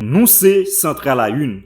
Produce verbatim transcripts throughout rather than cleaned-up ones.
Nou se Central à une.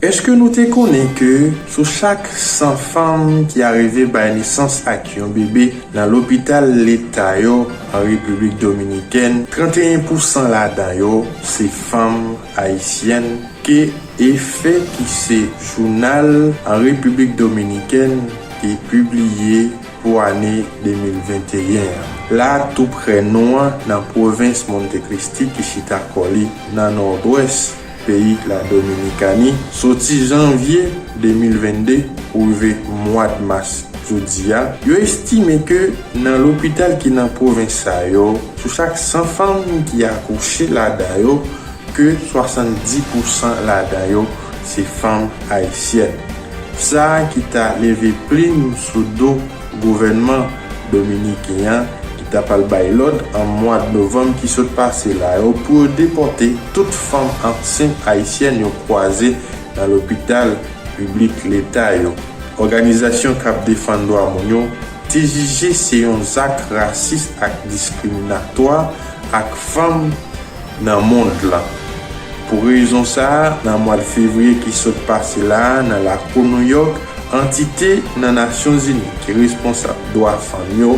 Èske nou te konnen ke sou chak san fanm ki arive bay nesans ak yon bebe nan lopital leta yo an Repiblik Dominikèn, trannteyen pousan ladan yo se fanm ayisyèn? Ke Efe, ki se jounal an Repiblik Dominikèn, te pibliye pou ane de mil venteyen an. La tou prè nou an, nan pwovens Monte Cristi ki chita kò li nan nòdwès peyi la Dominikani, soti janvye de mil vennde pou rive mwa mas jodi a, yo estime ke nan lopital ki nan pwovens sa yo, sou chak san fanm ki akouche ladan yo, ke swasanndis pousan ladan yo se fanm ayisyèn. Sa ki ta leve plim sou do gouvènman dominiken an, ki ta pral bay lòd an mwa novanm ki sot pase la yo pou yo depòte tout fanm ansent ayisyèn yo kwaze nan lopital piblik leta yo. Òganizasyon k ap defann dwa moun yo te jije se yon zak rasis ak diskriminatwa ak fanm nan mond lan. Pou rezon sa a, nan mwa fevriye ki sot pase la a, nan lakou Nouyòk, antite nan Nasyonzini ki responsab dwa fanm yo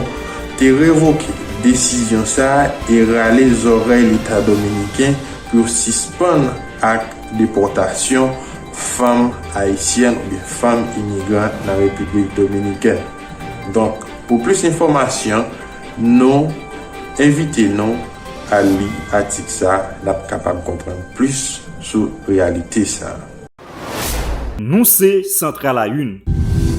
te revoke desizyon sa a e rale zòrèy Leta dominiken pou yo sispann ak depòtasyon fanm ayisyèn oubyen fanm imigran nan Repiblik Dominikèn. Donk, pou plis enfòmasyon, nou envite nou al li atik sa a, n ap kapab konprann plis sou reyalite sa a. Nou se Central à une.